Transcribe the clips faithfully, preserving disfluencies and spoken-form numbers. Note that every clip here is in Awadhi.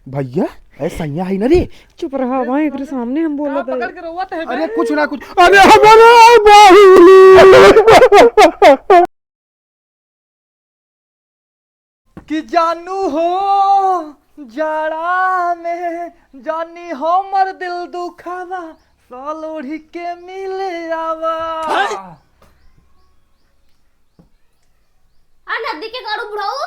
भैया, ए सैया है ना रे। चुप रहा भाई, एकरे सामने हम बोलत है। पकड़ के रोवत है अरे बे। कुछ ना कुछ। अरे हमारा बाहुली। कि जानू हो जाड़ा में जानी हमर दिल दुखावा, साल ओढ़ी के मिले आवा। आ नदी के गाड़ू बुढ़ऊ।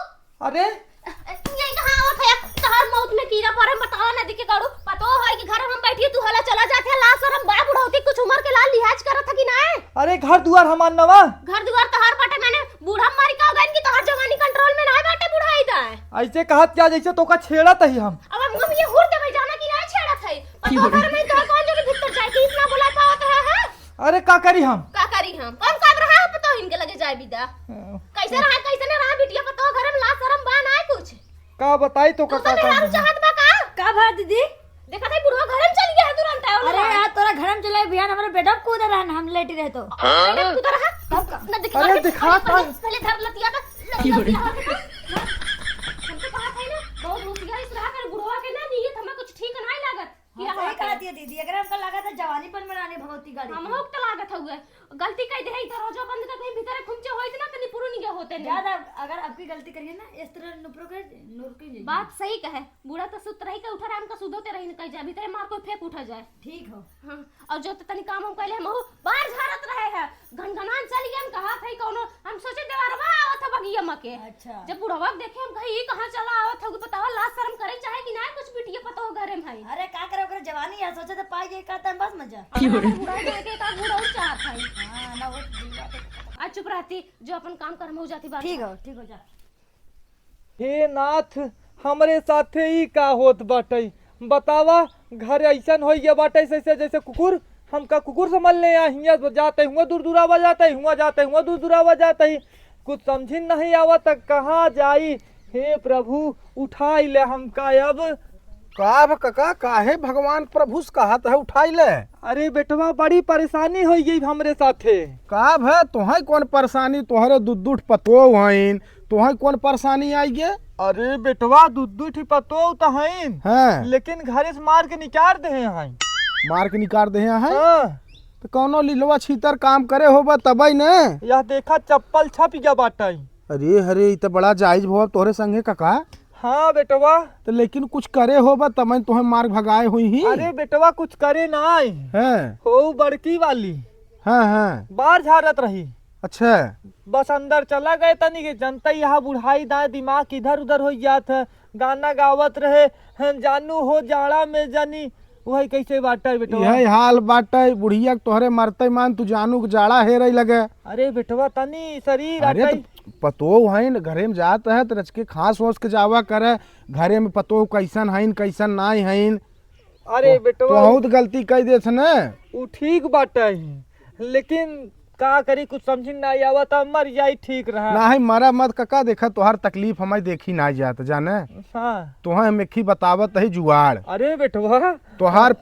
अरे यही कहाँ आवत है? तोहर मौत में कीड़ा पड़े, बतावा नदी के गाड़ू। पतो है कि घर में बैठी तू हला चला जात है, लाज शरम बा बुढ़ौती, कुछ उम्र के लाल लिहाज करत है कि नाय? अरे घर दुआर हमार नवा। घर दुआर तोहार बाटे, मैंने बूढ़ा मारी का गन की तोहार जवानी कंट्रोल में नाय बाटे बुढ़ाई दाय। ऐसे कहत क्या जैसे तोका छेड़त ही हम। अब हम, हम ये हुर देबै जाना कि नाय छेड़त है। पतो घर में तो कौन जगह भीतर जाए कि इतना बुला पावत है, है? अरे का करी हम? का करी हम? कौन काम रहा है पतो इनके लगे जाए बिदा? हाँ। कैसे रहा, कैसे न रहा बिटिया पतो घर में लाज शरम बा नाय कुछ। का बताई तो तू का तो काम मेहरारू है? चाहत बा का? का भा दीदी? देखा था बुढ़वा घर में चल गया है तुरंत आयो अरे ना। यार तोरा घर में चले बिहान हमारे बेटा कूद रहा है हम लेटी रहे तो। बेटा कूद रहा? तब का? ना दिखा अरे के दिखा पहले, था। पहले धर लतिया का लतिया दिया होता। हम तो कहा था ना बहुत होशियार इस रहा कर बुढ़वा के ना नीयत हमें कुछ ठीक नहीं लागत। हाँ, क्या सही होता कहा है? दिया दीदी, अगर हमका लगा था जवानी पर में रानी भगवती गाड़ी हम की। होक तो लागत हुए। गलती कह दे, दरवाजा बंद कर कहीं भीतर घुमचे होइत ना, तनी पुरुनिया होते नहीं। ज्यादा अगर आपकी गलती करिए ना, इस तरह नुपुर के, नुपुर के जाइए। बात सही कहे, बूढ़ा तो सुत रही के उठा राम का सुधोते रही न कह जाए, भीतर मार कोई फेंक उठा जाए। ठीक हो। हाँ, और जो तो तनी काम हम कहले हम बाहर झाड़त रहे हैं, घनघनान चल गए, हम कहा था कौनो, हम सोचे देवरवा आवत है बगिया में के। अच्छा। जब बुढ़वा के देखे हम कहे, "ई कहाँ चला आवत है?" बतावा, लाज शर्म करे चाहे कि ना कुछ बिटिया पतो घरे में है। अरे का करे, ओकरे जवानी है, सोचे तो पाई गई का टाइम बस मजा। अब हमारे बुढ़ा जाए के का बूढ़ा और चाहत है। हाँ, ना वो बुढ़ा तो आ चुप रहती, जो अपन काम कर, हम हो जाती बात। ठीक हो, ठीक हो जा। हे नाथ, हमरे साथे ई का होत बाटै? बतावा, घर अइसन होइ गया बाटै, जैसे, जैसे कुकुर, हमका कुकुर समझ ले, आ हियाँ जाते हुआ दूर दूरावा जाते, हुआ जाते हुआ दूर दूरावा जाते, कुछ समझिन नहीं आवत, कहाँ जाई? हे प्रभु, उठाई ले हमका अब। का भ कका, काहे भगवान प्रभु से कहत है उठाई ले? अरे बेटवा, बड़ी परेशानी होइ गई हमरे साथे। का भ, तोहई कौन परेशानी? तोहरे दू दू ठे पतोह हईन, तोहई कौन परेशानी आई गे? अरे बेटवा, दू दू ठे पतोह त हईन, हाँ। लेकिन घरे से मार के निकार देहे हईन। मार के निकार देहे हईन? हाँ। तो कौनो लीलवा छीतर काम करे होबा तबई न। यह देखा, चप्पल छप गया बाटई। अरे हरे, ई त बड़ा जायज भवा तोहरे संगे कका। हाँ बेटवा। तो लेकिन कुछ करे होबा तबई तोहे मार भगाए होइहीं। अरे बेटवा, कुछ करे नाई। हाँ। हो बड़की वाली। हाँ, हाँ। बार झाड़त रही। अच्छा। बस अंदर चला गए तनी के, जनता यहाँ बुढ़ाई दाए दिमाग इधर उधर होइ जात है, गाना गावत रहे, "हम जानू हो जाड़ा में जानी", वही कैसे बाटै बेटवा। यही हाल बाटै, बुढ़िया के तोहरे मरते मान तू जानू के जाड़ा हेरै लगे। अरे बेटवा, तनी शरीर अरे अटै। तो पतोह हईन, घरे में जात है तो रच के खास ओस के जावा करे, घरे में पतोह कैसन हईन, कैसन नाई हईन। अरे तो बेटवा, बहुत गलती कह देस न। उ ठीक बाटै, लेकिन का करी, कुछ समझ में नाई आवत, मर जाई ठीक रहा। नाहीं, मरा मत कका, देखा तोहार तकलीफ हमारी देखी नाई जात, जाने। हाँ। तोहे हम एक ही बतावत ही जुआड़। अरे बेटवा। तोहार,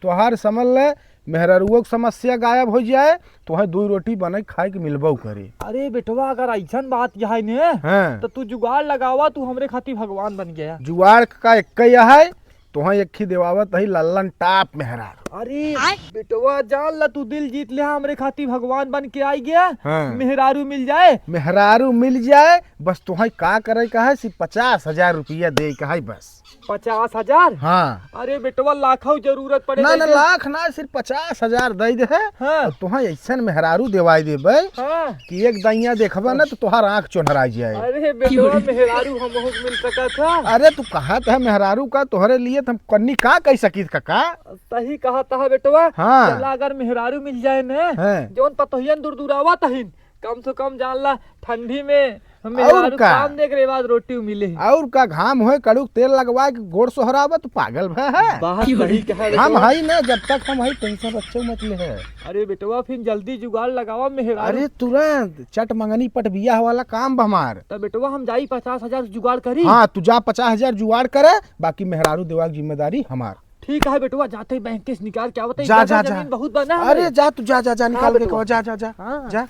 तोहार समझ ले, मेहररुओ के समस्या गायब होइ जाए, तोहे दुइ रोटी बनै खाए के मिलबो करे। अरे बेटवा, अगर अइसन बात यहै ने, हाँ। तो तू जुगाड़ लगावा, तू हमरे खातिर भगवान बन गया। जुआड़ का एक ही है, तोहे एक ही देवावत ही लल्लन टाप मेहरारू। अरे आय। बेटवा, जान ला, तू दिल जीत ले, हमरे खातिर भगवान बन के आई गया। हाँ। मेहरारू मिल जाए। मेहरारू मिल जाए, बस तोहे का करे का है, सिर्फ पचास हजार रुपया दे का है बस। पचास हजार? हाँ। अरे बेटवा, लाखों जरूरत पड़े ना, दे ना, दे। लाख ना, सिर्फ पचास हजार दे दे है। हाँ। और तोहे अइसन मेहरारू देवाई देबे हाँ। कि एक दइया देखबा ना तो तोहार आँख चोन्हराई जाए। अरे बेटवा, मेहरारू हमहू के मिल सकत है। अरे तू कहत है मेहरारू का, तोहरे लिए तो हम कन्नी का कह सकित कका। सही कहत है बेटवा। हाँ। चला अगर मेहरारू मिल जाए न, हाँ। जौन पतोहियन दुरदुरावत हईन, कम से कम जान ला ठंडी में मेहरारू का? काम देख रहे बाद रोटी मिले। और का घाम होए, कड़ुक तेल लगवा के गोड़ सोहरावा, तू पागल भा है? बात सही कहा हम बेटवा। हई ना, जब तक हम हई tension बच्चों मत ले है। अरे बेटवा, फिर जल्दी जुगाड़ लगावा मेहरारू। अरे तुरंत चट मंगनी पट बियाह वाला काम बा हमार। तो बेटवा, हम जाई पचास हजार जुगाड़ करी। हाँ, तू जा पचास हजार जुगाड़ करे, बाकी मेहरारू देवा के जिम्मेदारी हमार। ठीक है बेटवा, जाते बैंक से निकाल के आवत है, जा, जा, जा। जमीन बहुत बना है। अरे जा तू, जा, जा, जा, निकाल के बेटवा। कहो, जा, जा, जा, हाँ। जा।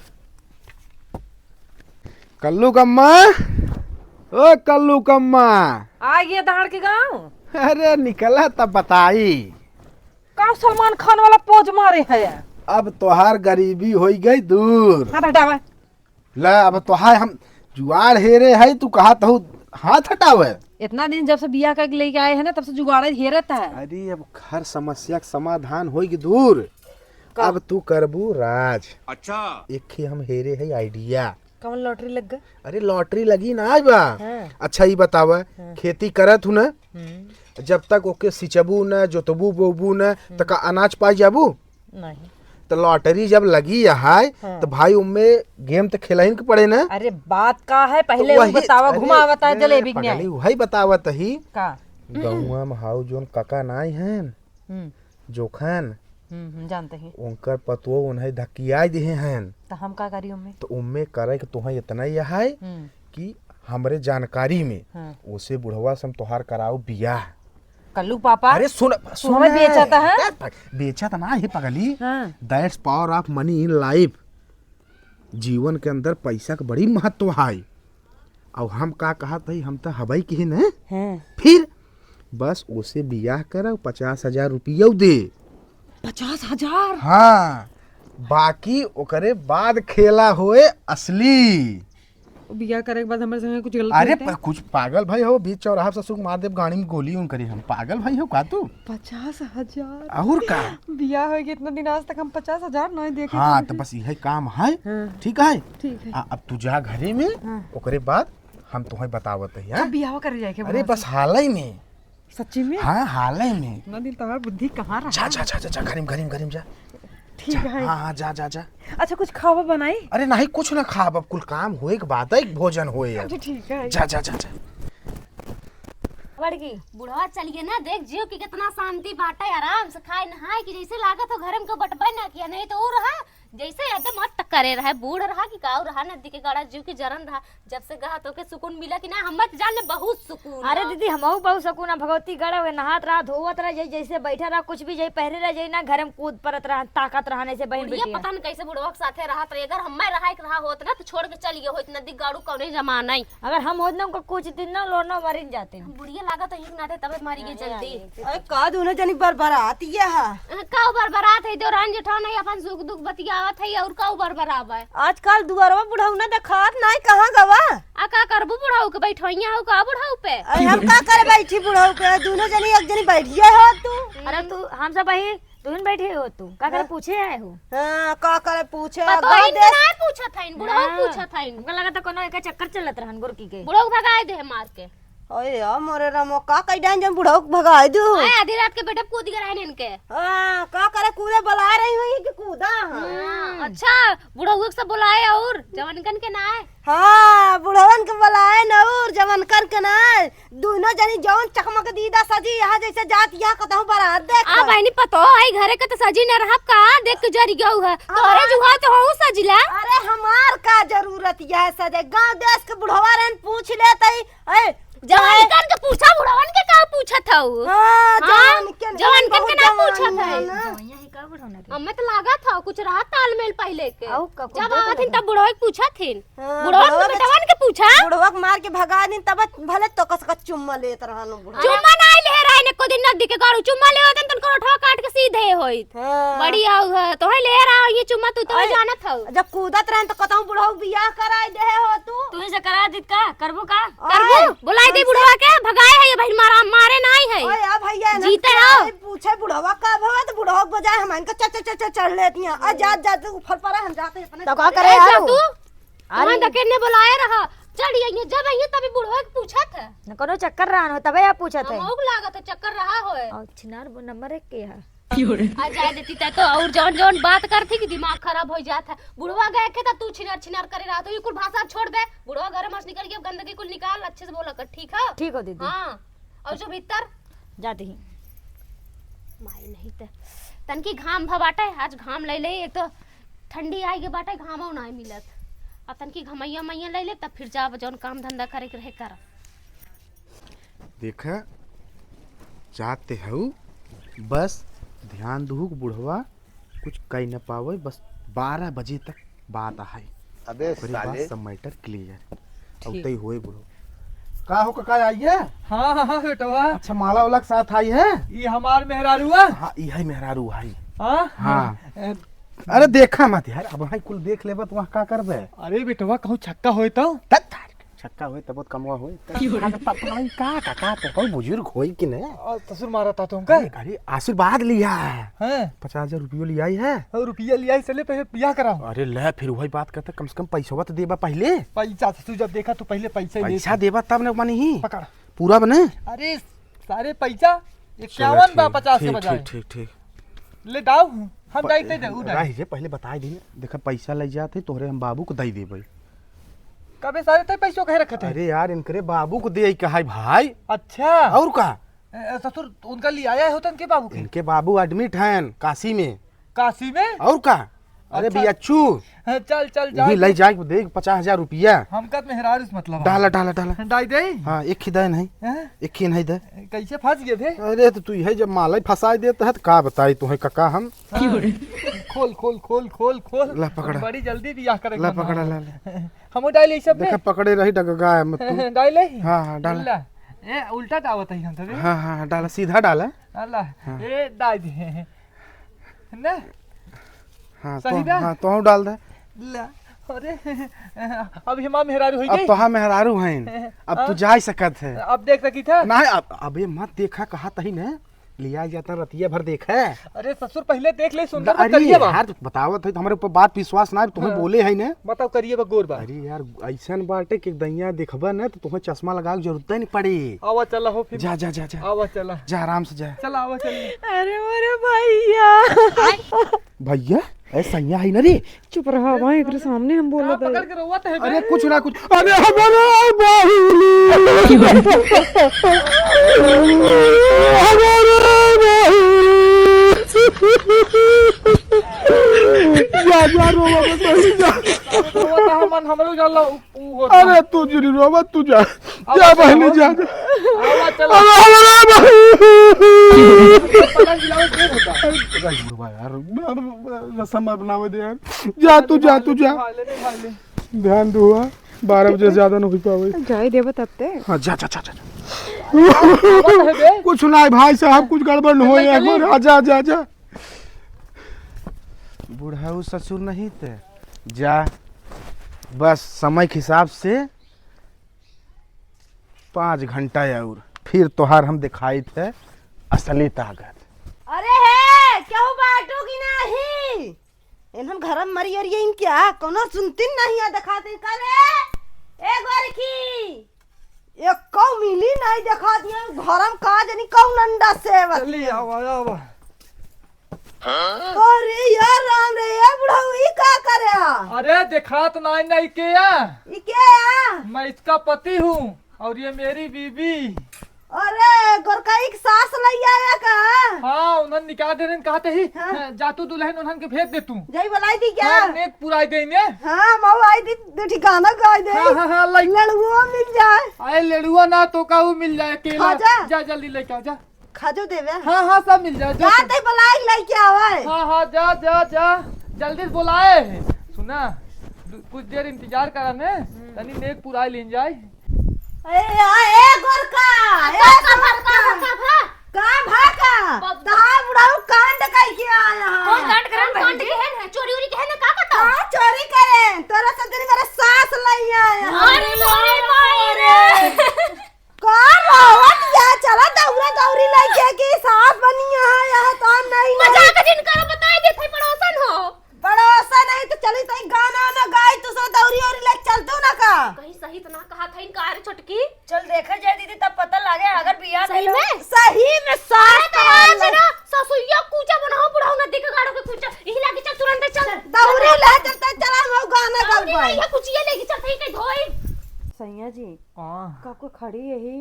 कल्लू कम्मा, ओ कल्लू कम्मा। आ गए धाड़ के गाँव। अरे निकला तब बताई। का सलमान खान वाला पोज मारे है? अब तोहार गरीबी होई गई दूर। हाथ हटावे। ला अब तोहार हम जुआड़ हेरे है, तू कहा तहु हाथ हटावे। इतना दिन जब से बियाह करके लेके आए हैं ना, तब से जुगाड़ हेरत है। अरे अब हर समस्या का समाधान होई गई दूर। का? अब तू करबू राज। अच्छा। एक ही हम हेरे है आइडिया। कौन लॉटरी लग गए? अरे लॉटरी लगी ना आज बा। हाँ। अच्छा ई बतावा, हाँ। खेती करत हूँ ना, हम्म। जब तक ओके सिंचबू ना, जोतबू बोबू ना, हम्म। त का अनाज पाई जाबू? नहीं। त लॉटरी जब लगी है, हाँ। त भाई उम्मे गेम त खेलहिन के पड़े ना। अरे बात का है, पहिले तो उ वही, बतावा, अरे, घुमावत है अरे, जलेबी के पगली, न्याय। वही बतावत ही। का? गौवा में हाउ जोन काका नाई हैं, हम्म। जोखन, हम्म, हम्म, जानते हैं। उनकर पतुआ उन्हें धकियाई दिहे हैं। तो हम का करी उम्मे? तो उम्मे करे के तोहें इतना ही है हम्म। कि हमरे जानकारी में हाँ। ओसे बुढ़वा से हम तोहार कराओ बियाह। कल्लू पापा, अरे सुन, तू सुन हमें ना। बेचत है? ए, प-, बेचत ना है पगली। हाँ। That's power of money in life। जीवन के अंदर पैसा के बड़ी महत्व है। और हम का कहत हई, हम त हबई के ही न। हाँ। फिर बस ओसे बियाह करब, पचास हजार रुपया दे। पचास हजार? हाँ, बाकी ओकरे बाद खेला होए असली। बियाह करे के बाद हमरे संगे कुछ गलत अरे होते? प-, कुछ पागल भाई हो, बीच चौराहा पे ससुर मार देब गाड़ी में गोली उन करी हम। पागल भाई हो का तू? पचास हजार? और का? बियाह होए के इतना दिन आज तक हम पचास हजार नहीं देखे हाँ, थे। तो बस यही काम है। हाँ। ठीक है? ठीक है। आ, अब तू जा घरे में, हाँ। ओकरे बाद हम तुम्हें बतावत है, हाँ? कब बियाह करे जाए के अरे बस हाल ही में। सच्ची में? हाँ, हाल ही में। इतना दिन तुम्हार बुद्धि कहाँ रहा? जा, जा, जा, जा, जा, घरे में, घरे में, घरे में जा। ठीक जा, है। हाँ, हाँ, जा, जा, जा। अच्छा, कुछ खावा बनाई? अरे नहीं, कुछ ना खाब, अब कुल काम होए के बाद एक भोजन होए अब। अच्छा, ठीक है। जा, जा, जा, जा। बड़की, बुढ़वा चलिए ना, देख जियो कि कितना शांति बाटे, आराम से खाए नहाए कि जैसे लागत हो घर में को बटबे ना किया, नहीं तो उ रहा जैसे एकदम मत करे रहे, बूढ़ रहा कि काऊ रहा, नदी के गड़ा जीव के जरन रहा। जब से गहा तोके सुकून मिला कि ना, हम मत जान ले बहुत सुकून अरे बा। दीदी, हमहू बहुत सुकून है, भगवती गड़ा हुए नहात रहा, धोवत रहा, जै-, जैसे बैठा रहा, कुछ भी जै पहरे रहा, जै ना घर में कूद परत रहा, ताकत रहा, ऐसे बहन बुढ़िया बेटी है। पता न कैसे बुढ़वा के साथे रहत रही, अगर हमें रहा के रहा होत ना तो छोड़ के चल गए होत नदी गाड़ू कौने जमाना ही। अगर हम होत ना उनको कुछ दिन ना लोना मरिन जाते हैं। हम बुढ़िया लागत है, एक नाते तबे मारी गई अरे, जल्दी। अरे, अरे, का दोनों जनी बरबरात ये हा? अ, का बरबरात है, देवरान जेठान है, अपन सुख दुख बतियावत है, और का बरबरावा है? आजकल दुआरवा बुढ़ऊ ना देखात नाई, कहाँ गवा? आ का करबू बुढ़ऊ के, बैठवैया हो का बुढ़ऊ पे? अरे हम का करे बैठी बुढ़ऊ पे, दोनों जनी एक जनी बैठ गए हो तू। अरे तू हम सब वही तुहिन बैठे हो तू, का करे हाँ। पूछे आए हो? हाँ, का करे पूछे? पतोहिन के नाय पूछत हइन, बुढ़ऊ हाँ। पूछत हइन। हमका लगा था कोनो एका चक्कर चलत रहन गोरकी के। बुढ़ऊ भगाए दे मार के। अरे यार, मोरे रामो, का कई डाइन जन बुढ़ऊ के भगाए दू? आए, आधी रात के बेटे कूद गए रहन इनके। हाँ, का करे कूदे बुला रही हुई कि कूदा? हाँ, हम्म। अच्छा, बुढ़ऊ के सब बुलाए और जवानकन के नाय। हाँ, बुढ़वन के बुलाए न और जवानकन के नाय। दोनों जनी जौन चकमक दीदा सजी, यहाँ जैसे जात यहाँ कतहूँ बारात देख। आ बहनी पतो है घरे के तो सजी न रहब का, देख के जरी गऊ है। तोहरे जुहा तो हूँ सजिला। अरे हमार का जरूरत यह सजे, गाँव देश के बुढ़वा रहन पूछ लेत ही। ए, जवान कन के पूछा, बुढ़वन के का पूछत हऊ? हाँ, हाँ, जवान के जवान कन के ना पूछत है। हमें तो लागत हौ कुछ रहा तालमेल पहिले के। जब आवत हिन तब बुढ़वा के पूछत हिन। हाँ, बुढ़वा के बुढ़वा के बेटवन के पूछा। बुढ़वा के मार के भगा दिन तब भले तो कस कस चुम्मा लेत रहन बुढ़वा। चुम्मा ना ले रहे ने को दिन नदी के गाड़ू चुम्मा ले होतन तन कोठवा काट के सीधे होइत। हाँ। बड़ी आऊ है, तोहे ले रहा ये चुम्मा तू तो अरे, जानत हौ। जब कूदत रहन तो कतहूँ बुढ़ऊ बियाह कराई देहे हो तू। तू ही से करा दित का, करबू का? करबू? बुलाई दे बुढ़वा के, भगाए है ये भाई मारा, मारे नाई है। ओए, आ भैया, ना जीते हो। पूछे बुढ़वा का भवा, तो बुढ़वा के बजाय हम इनका च-, च-, च-, च-, चढ़ लेती हैं। आ, जा, जा, तू ऊपर पर हम जाते हैं अपने तो का करे ए, जा यार? तू? अरे। वहाँ दकेने बुलाए रहा। चढ़ आइए, जब आइए तभी बुढ़वा के पूछत है। न कोनो चक्कर रहा हो, तबे आप पूछत है। हमहू के लागत है, चक्कर रहा होए। और छिनार वो नंबर एक के है। आ जाए देती तै तो, और जौन, जौन बात करती कि दिमाग खराब हो जात है। बुढ़वा गए के तो तू छिनार, छिनार करे रहा, तो ये कुल भाषा छोड़ दे। बुढ़वा घर में से निकल के अब गंदगी कुल निकाल, अच्छे से बोला कर, ठीक है? ठीक हो दीदी। हाँ, और जो भीतर जाते ही। माई नहीं त तनकी घाम भा बाटे, आज घाम ले ले, एक तो ठंडी आई के बाटे, घामो ना मिलत। अब तनकी घमैया मैया ले ले, तब फिर जाब जौन काम धंधा करे के रहे कर। देखा, जाते हऊ, बस ध्यान दुहुक बुढ़वा कुछ कही न पावे, बस बारह बजे तक बात आहे। अबे ओकरे बाद साले। सब मैटर क्लियर। ठीक। औते होए बुढ़ो। का हो काका, आई है? हाँ, हाँ, हाँ, बेटवा। अच्छा, माला वाला के साथ आई है? ई हमार मेहरारू है? हाँ, ई है मेहरारू है। हाँ? हाँ। ए, अरे देखा मत यार, अब भाई कुल देख लेबा तो वहाँ का करबे? अरे बेटवा, कहूँ छक्का होए तो? तत छक्का होए तब कमवा होए। की हो रे? का, का, का, का, का, का, कोई बुजुर्ग होई कि नहीं? और ससुर मारा था तुमका? अरे, अरे, आशीर्वाद लिया है। हाँ। पचास हजार रुपयो लिया ही है। और रुपया लिया ही, चले पहले बियाह कराओ। अरे ले, फिर वही बात करते, कम से कम पैसवा तो देबा पहले। पैसा ससुर जब देखा तो पहले पैसा ही पैसा लेता। देबा तब न मानी ही। पकड़। पूरा बने? अरे, सारे पैसा ठीक, इक्यावन बा, ठीक, पचास के ठीक, बजाय। ठीक, ठीक, ठीक। ले दाऊ, हम प-, जाइते दे, उधर। रह जे, पहले बताए दी ना। देखा, पैसा ले जाते, तोहरे हम बाबू को दे देबे। कबे सारे ते पैसो कहे रखत है? अरे यार, इनकरे बाबू को दे कहा है भाई। अच्छा। और का? ए, ए, ससुर, उनका लिए आया है होता इनके बाबू के? इनके बाबू admit हैं काशी में। काशी में? और का? अरे अच्छा। बियच्चू। हाँ, चल, चल, वही जाए ले दे। जाए, देख, पचास हजार रुपया। हमका तो मेहरारू से मतलब है। डाला, डाला, डाला। डाई दे? हाँ, एक ही दे नहीं। हाँ? एक ही नहीं दे। कैसे फंस गए थे? अरे, तो तू यही जब माला ही फंसाई देता है, तो का बताई तुम्हें काका हम? हाँ। खोल, खोल, खोल, खोल, खोल। ला, पकड़ा। बड़ी जल्दी बियाह करे ला, के मन पकड़ा, है। ला, ला। हमो डाल ले सब देखा, में। पकड़े रही, डगगा है मत तू। डाल ले। हाँ, हाँ, डाल। ला। ए, उल्टा डावत है हम तो बे। हाँ, हाँ, डाला, सीधा डाला। अल्लाह। हाँ। ए, डाल दे। ना? हाँ, सही तो, ना? हाँ, तोहू डाल दे। ला, अरे, अब हमार मेहरारू होई अब गई? तोहार मेहरारू हैं। अब तू हाँ? जाई सकत है। अब देख सकी था? नहीं, अब, अब ये मत देखा, कहा तही ने। लिया जाता रतिया भर देखा। अरे ससुर, पहले देख ले, सुंदर अरे करिए बा। यार, बतावत है, हमारे ऊपर बात विश्वास ना, तुम्हें हाँ। बोले है ना। बताओ, करिए बा, गोर बा। अरे यार, ऐसन बाटे कि दैया देखबा ना, तो तुम्हें चश्मा लगावे के जरूरत ही नहीं पड़ी। आवा चला हो फिर। जा, जा, जा, जा। आवा चला। जा, आराम से जा। चला, आवा चला। अरे मोरे भैया। भैया, ए सैया है ना रे। चुप रहा भाई, एकरे सामने हम बोला का था। पकड़ के रोवत है बे? अरे कुछ ना कुछ। अरे हमारे बाहुली। हमारे बाहुली। जा, जा, रोवा मत, जा। रोवत है मन, हमरो जाला। ऊ होता। अरे तू जिन रोवा, तू जा। आवा जा चला, बहिनी, आवा। जा, जा। आवा चला। अरे, अरे, अरे, पलंग हिलावे से देर होता। अरे, बुढ़वा यार, रसम बनावे दे यार। जा, तू जा, तू जा। खा ले, खा ले। ध्यान दुआ, बारह बजे से ज्यादा न हो पावे। जाए देबो तब ते। हाँ, जा, जा, जा, जा। आवा तो है बे। कुछ ना है भाई साहब, कुछ गड़बड़ न हो चल, यार। चल। जा, जा, जा, जा। बुढ़ऊ ससुर नहीं ते, जा, बस समय के हिसाब से पाँच घंटा और फिर तोहार हम दिखाई थे असली ताकत। अरे हे, केहू बाटू की नाही? इन्हन घर में मरी अरिये इन क्या? कोनो सुनती नहीं है, दिखाते करे। ए गोरखी, एको मिली नहीं, देखा दिया घर में का जानी कौन अंडा से बस। चली आवा, आवा। अरे यार राम रे, ये बुढ़ऊ ई का करे? अरे देखात नाई, नाई के या? ई के या? मैं इसका पति हूँ और ये मेरी बीवी। अरे गोरकाई की सास लई आया का? हाँ, उन्हन निकाल दे रहे, कहते ही, हाँ। जा तू दुल्हन उन्हन के भेज दे तू। जाई बुलाई दी क्या? हाँ, नेक पुराई देंगे। हाँ, मऊ आई दी, दो ठिकाना गाय दे। हाँ, हाँ, हाँ, लाई। लड़ुआ मिल जाए। अरे लड़ुआ ना तो का वो मिल जाए, केला। हाँ, जा। जा जल्दी लेके आ जा। खाजो देवे। हाँ, हाँ, सब मिल जाए, जो जा सब। तई बुलाई लइके आवे। हाँ, हाँ, जा, जा, जा, जल्दी से बुलाए। सुना, दु-, कुछ देर इंतजार करा ने, हम्म। तनी नेक पुराई लीन जाए। ए, आ, ए, गोरका, ए, का, का, गोरका। का, का, का? का भा का? बाबू। तहार बुढ़ऊ कांड कई के आया है। कौन कांड करन बहन जी? कांड के है ना? चोरी उरी के है ना? का बताओ? हाँ, चोरी करे। तोरा सब दिन मेरा सास लई आया है। अरे, अरे, माई रे। का रोवत या? चला दौरा दौरी लइके कि सास बनिया है, यह तो हम नहीं, मजाक नहीं। जिन करो, बताई देत है पड़ोसन हो। पड़ोसन नहीं तो चली तई गाना ना गाई, तू सो दौरी औरी ले चल तू ना का। कहीं सही तो ना कहा था इनका, अरे छोटकी। चल देखे जाए दीदी, तब पता लागे अगर बियाह सही में? सही में सास अरे तो आज ना ससुइया कूचा बनाओ, बुढ़ाऊ ना दिख गाड़ो के कूचा। यही लागे चल तुरंत चल। दौरी ले चलते चला हम गाना दौरी गलबा। नहीं है, कुछ ये लेके चलते ही कहीं धोई। सैया जी, हाँ। कब को खड़ी यही,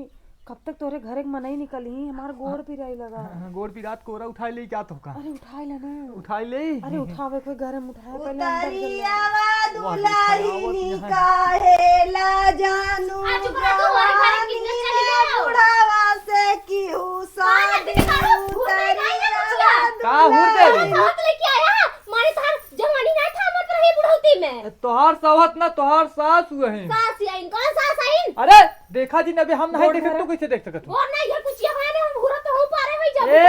कब तक तोरे घरे के मनई निकली, हमार गोड़ पिराई लगा। हाँ, हाँ, गोड़ पिरात कोरा उठाई ले क्या तो का? अरे उठाई ले ना। उठाई ले? अरे उठावे कोई गरम उठाए, पहले अंदर चल उतरी जा। आवा वाह, दुल्हनी दुल्हन काहे ला जानू आज बुढ़ा तो हमारे घरे किसने जवानी चली में गई? बुढ़ावा से केहू कौन है? शादी दिखा दो, भूत नहीं उतरी आया ना कुछ? आवा का भूत है? दुल्हनी। बहुत लेके आया, मारे तार जवानी ना था मत रही बुढ़ौती में। तोहार सावत ना, तोहार सास हुए हैं। सास आइन, कौन सास आइन? अरे देखा जी, नबे हम नहीं देखे, तू कैसे देख सकत हो? और नहीं, ये कुछ ये है ना, हम घूरा तो हो पारे होई जाबे, ए!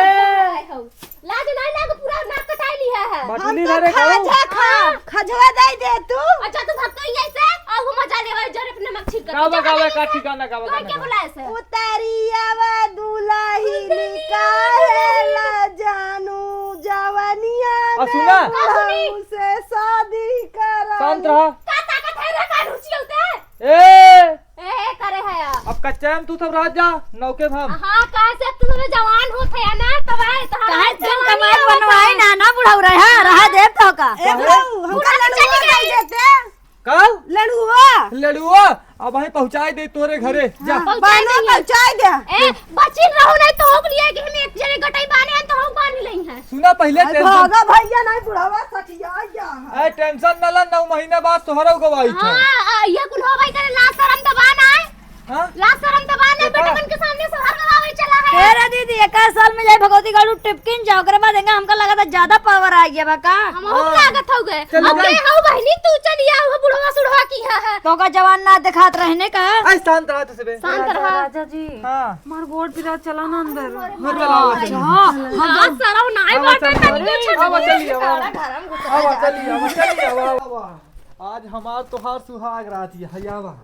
लाज नहीं लाग, पूरा नाक कटाई लिया है। बटुली हम तो भरे खाऊ। खा जा खा, हाँ। खजवा दे दे तू। अच्छा, तू भक्तो ही ऐसे, और वो मजा लेवा, जरे अपने मक्खी कर। गावा, गावा, का ठिकाना, गावा, तो गाना, क्या गावा। बोला ऐसे? उतरियावा दुलहिन काहे ला जानू जवनिया आ, में सुना। बुढ़ऊ से शादी करा। शांत रहा। का ताकत है रे, का रुचि होते? ए! ए, ए, करे है यार। अब कच्चा में तू सब रह जा, नौके में हम। हाँ, कहाँ से तू सब जवान होत है ना, तब आए, तो हम काहे जवानी जवान होत बनवाए है। ना, ना बुढ़ऊ रहे, हाँ, रहा देव तो का। ए, बुढ़ऊ, हमका बुढ़ऊ लड़ुआ चली गई। दे देते। का? लड़ुआ। लड़ुआ, अब वहीं पहुँचाए दे तोरे घरे, जा। हाँ, पहुँचाए बहनों देंगे। पहुँचाए दे। ए, बचिन रहो नहीं तो होक लिए कि हम एक जने गटई बाने हैं तो होक बानी लई हैं। सुना पहिले अरे tension। भागा भैया, नहीं बुढ़ावा सठिया गया है। ए, tension न ला, नौ महीना बाद तोहरा गवाई था। हाँ, आ, ये कुल हो भाई, तेरे लाज शरम तो बा ना है? हाँ? लाज शरम तो बा ना, देखा? बेटवन के सामने सोहर गवावे चला है। ए रे दीदी, एक आध साल में जाए भगवती गढ़ टिपकिन जाओ, ओकरे बाद एंगा हमका लगा था ज्यादा power आ गया बा का? हम हाँ। लागत हो गए। चल अब जा। ले हो बहिनी, तू चली आओ, बुढ़वा सुढ़वा की है, है। तो का जवान ना दिखात रहने का? आई शांत रहा तू सबे। शांत राजा, रहा। राजा जी। हाँ। हमार गोड़ पिरा, चला ना अंदर। हाँ, चला आओ, चला। हाँ, हाँ, हाँ। सरव नाई आवा, बाटे, चली, तनी आवा, कुछ आवा, नहीं। चली, आवा। आवा, चली, आवा, चली, आवा, आवा। आज हमार तोहार सुहाग रात है, आवा।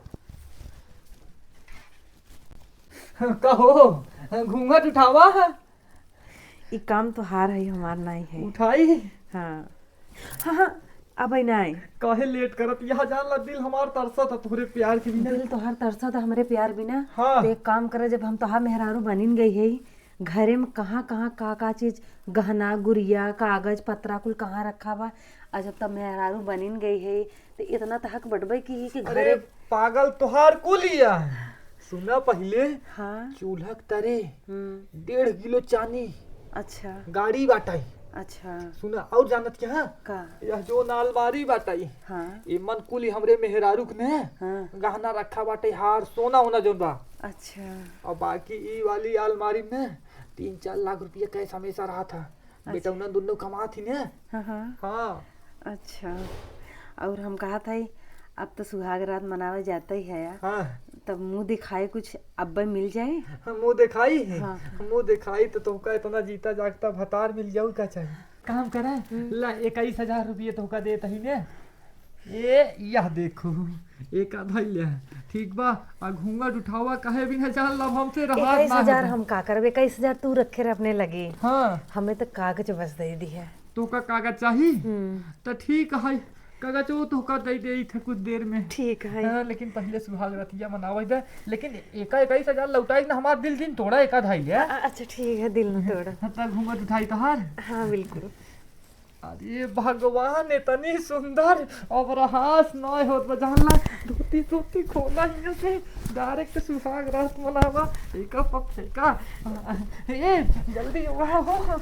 कहो, घूंघट उठावा। ई काम तोहार है, हमार नाई है। उठाई? हाँ। हाँ, हाँ, अब आई ना आई। काहे late करत? यहाँ जान ला, दिल हमार तरसत है तोहरे प्यार के बिना। दिल तोहार तरसत है हमरे प्यार बिना। हाँ। तो एक काम करे, जब हम तोहार मेहरारू बनिन गई है, घरे में कहाँ, कहाँ, का, का चीज, गहना, गुरिया, कागज, पत्रा, कुल कहाँ रखा बा? आ जब तब मेहरारू बनिन गई है, तो इतना तो हक बटबे की, कि अरे घरे पागल, तोहार कुलिया। सुना पहिले, हाँ। चूल्हा के तरे हम्म। डेढ़ किलो चानी। अच्छा। गाड़ी बाटाई। अच्छा। सुना, और जानत क्या है? का? यह जो नालबारी बाटाई, हाँ। ये मन कुली हमरे मेहरारू के ने हाँ। गहना रखा बाटे, हार, सोना होना जोन बा। अच्छा। और बाकी ई वाली अलमारी में तीन चार लाख रुपया cash हमेशा रहा था। अच्छा। बेटौना दुन्नो कमात ही ने। हाँ, हाँ। हाँ। अच्छा, और हम कहत हई, अब तो सुहाग रात मनावे जाते ही है, हाँ। तब मुँह दिखाए कुछ अब्बे मिल जाए। मुँह दिखाई? हाँ। मुँह दिखाई तो तुमका इतना जीता जागता भतार मिल जाऊ का चाहिए? काम करे, हम्म। ला इक्कीस हजार रुपये तुमका देत ही ने। ए, यह देखो, एक आधा ही ले, ठीक बा, आ घूंघट उठावा, कहे बिना जान लब हमसे रहा इक्कीस हजार ना है। हम का करबे, इक्कीस हजार तू रखे रहे अपने लगे। हाँ। हमें तो कागज बस दे दी है। तोका कागज चाही? हम्म। त ठीक है, कागज वो तोका दे दे थे कुछ देर में। ठीक है। हाँ, लेकिन पहले सुहाग रतिया मनावे दे। लेकिन एका इक्कीस हजार लौटाई ना, हमार दिल दिन तोड़ा एका धाई ले। अ-, अच्छा, ठीक है, दिल न तोड़ा। हाँ, तब घूंघट उठाई तोहार। हाँ, बिल्कुल। अरे भगवान, इतनी सुंदर अब रहास नाय होत बा, जान ला, धोती सोती खोला हियां से, direct सुहाग रात मनावा, एका पप फेंका। ए, जल्दी आवा हो।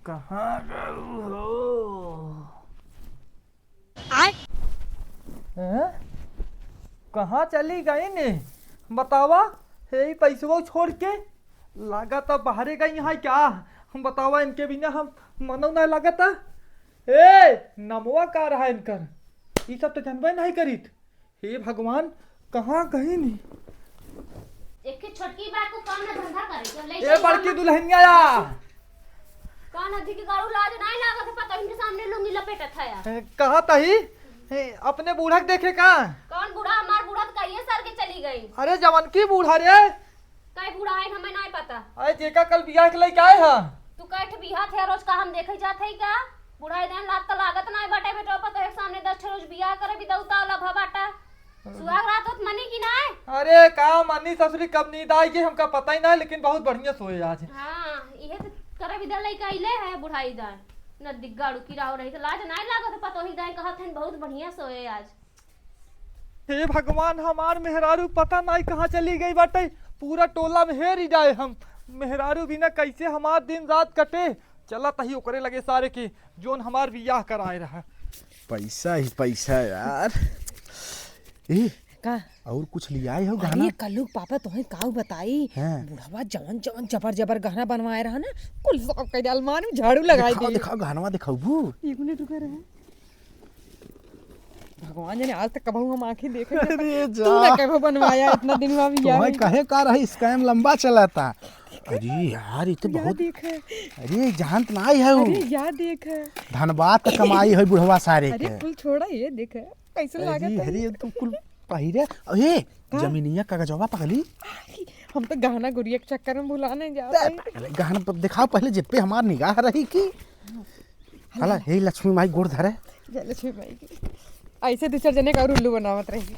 कहाँ रहू हो? आय। हैं? कहाँ चली गई ने? बतावा, हे ई पैसवा छोड़ के? लागत अब बाहरे गई है क्या? बतावा, इनके बिना हम मनो ना लागत। ए, नमवा का रहा इनकर? ई सब तो जनबे नहीं करीत। हे भगवान, कहाँ गई नी? एक छोटकी बा, तू काम ना धंधा करे, जब ले ए, चली बड़की काम। दुल्हनिया या। कान अधिक गाड़ू लाज नाय लागत है, पता इनके सामने लुंगी लपेटत है यार। ए, कहा तही, ए, अपने बूढ़ा के देखे का? कौन बूढ़ा? हमार बूढ़ा तो कहिए सर के चली गई। अरे जवन की बूढ़ा रे। कई बूढ़ा है, हमें नाय पता। अरे जेका कल बियाह के लइके आए हा। तू कई ठे बियाह थे, रोज का हम देखे जात है का? बूढ़ा इधर लात का लागत नाय बाटे बेटो, पता है सामने दस ठे रोज बियाह करे, बिदौता वाला भा बाटा। सुहाग रात होत मनी की नाय? अरे का मनी ससुरी, कब नींद आई गई हमका पता ही ना, लेकिन बहुत बढ़िया सोए आज। हाँ, इहे तो करे बिदा लइका अइले है बुढ़ाई दाय। न दिग्गाड़ू की राव रही तो लाज नाय लागत, पतोही दाय कहत हन बहुत बढ़िया सोए आज। हे भगवान, हमार मेहरारू पता नाय कहाँ चली गई बाटे, पूरा टोला में हेरी जाए हम। मेहरारू बिना कैसे हमार दिन रात कटे? चला तही ओकरे लगे सारे के, जोन हमार बियाह कराए रहा। पैसा ही पैसा यार। ए, का? और कुछ लियाए हो गहना? अरे कल्लू के पापा तोहे काऊ बताई, हाँ। बुढ़वा जवन जवन जबर जबर गहना बनवाए रहा ना, कुल साफ कर दे, अलमारी में झाड़ू लगाई दिखाओ, दे। दिखाओ, गहनवा दिखाओ बू। एक मिनट रुका रहे। भगवान जाने आज तक कबहू हम आँखी देखे नहीं। अरे तू जा। ना कबहू बनवाया, इतना दिन हुआ भी तुम्हें यार। कहे का रही, scam लंबा चला था। अरे यार, ये तो या बहुत देखे। अरे, जानत नाई है वो। अरे, या देखे। धनबाद का कमाई है बुढ़वा सारे अरे, के। कुल छोड़ा, ये देखे। कैसे अरे, लागत है? अरे, तू कुल पहिरे। ए, का? जमीनिया कागजवा पगली। हम तो गहना गुरिया के चक्कर में भुला नहीं जाते। अरे, गहना पर दिखाओ पहले, जित पे हमार निगाह रही की। हला, हे लक्ष्मी माई गोड़ धरे। जय लक्ष्मी माई की। ऐसे दो चार जने का और उल्लू बनावत रही।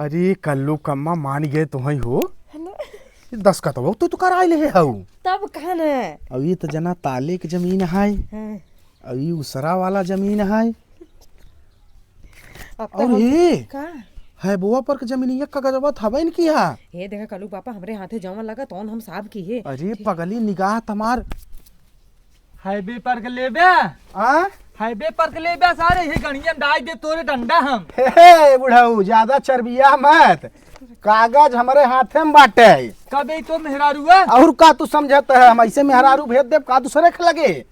अरे कल्लू कम्मा मान गए तो हई हो। है ना? ये दस का तो तू तो कराई ले हऊ। तब कहा ना। अब ये तो जना ताले के जमीन है। हाँ। अब ये उसरा वाला जमीन है। अब तो और हम ये का? है बुआ पर के जमीनिया का कागजवा था बहन की है। हे देखा कल्लू पापा, हमरे हाथे जवन लगा तौन हम साफ की है। अरे पगली निगाह तमार। हाईवे पर के लेबे? आ? हाईवे पर के लेबे सारे, ये गणिया डाल दे तोरे डंडा हम। हे, हे, बुढ़ऊ, ज्यादा चरबिया मत। कागज हमरे हाथे में बाटे। कबे तो मेहरारू है? और का तू समझत है, हम ऐसे मेहरारू भेज देब का दूसरे के लगे?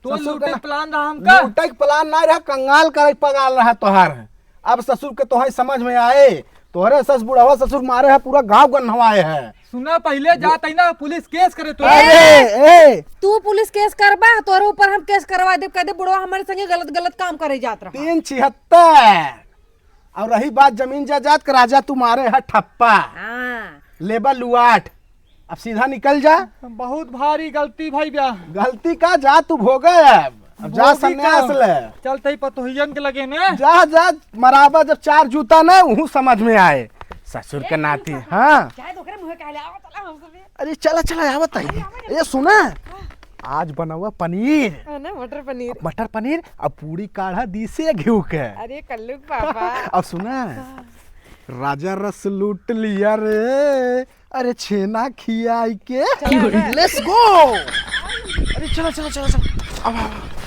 तो ससुर लूटे के ना-, plan रहा हमका? लूटे के plan ना रहा, कंगाल करे के पगाल रहा तोहार। अब ससुर के तोहे समझ में आए, तोहरे सस बुढ़वा ससुर मारे है, पूरा गाँव गन्हवाए है। सुना, पहिले जात ही ना पुलिस case करे तो। अरे, ए! तू पुलिस case करबा, तोरे ऊपर हम case करवा देब, कह दे बुढ़वा हमारे संगे गलत, गलत काम करे जात रहा। तीन छिहत्तर। और रही बात जमीन जायदाद के, राजा तू मारे है ठप्पा। हाँ। लेबा लुआट। अब सीधा निकल जा। बहुत भारी गलती भई बा। गलती का, जा तू भोगे अब। अब जा भोगी संन्यास का? ले। चलते ही पतोहियन के लगे ने। जा, जा, मराबा जब चार जूता ना, उहू समझ में आए। ससुर के ए, नाती, सुन, हाँ। चाहे तो ओकरे मुँहे कहले, "आवा, चला हम सब।" अरे चला, चला, आवत है। अरे, आवा ना। ए, सुना, हाँ। आज बनवा पनीर। हाँ ना, मटर पनीर। मटर पनीर, अब पूरी काढ़ा दी से घिउ के। अरे कल्लू के पापा। अब सुना, हाँ। राजा रस लूट लिया रे, अरे छेना खियाई के। चला ना। Let's go। अरे चला, चला, चला, चला। अब, अब, अब।